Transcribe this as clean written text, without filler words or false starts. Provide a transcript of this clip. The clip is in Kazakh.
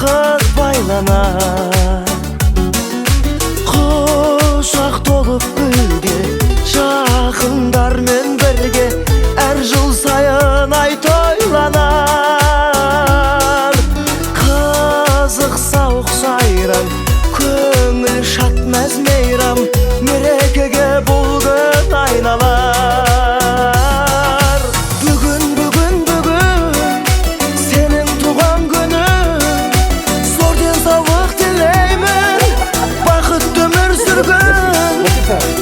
бақыт байланар. Құшақ толып гүлге, жақындармен бірге әр жыл сайын ай тойланар. Қызық сауық сайран, көңіл шат мәз мейрам, мерекеге бұл күн айналар. Бүгін, бүгін, бүгін сенің туған күнің, зор денсаулық тілеймін, бақытты өмір сүргін.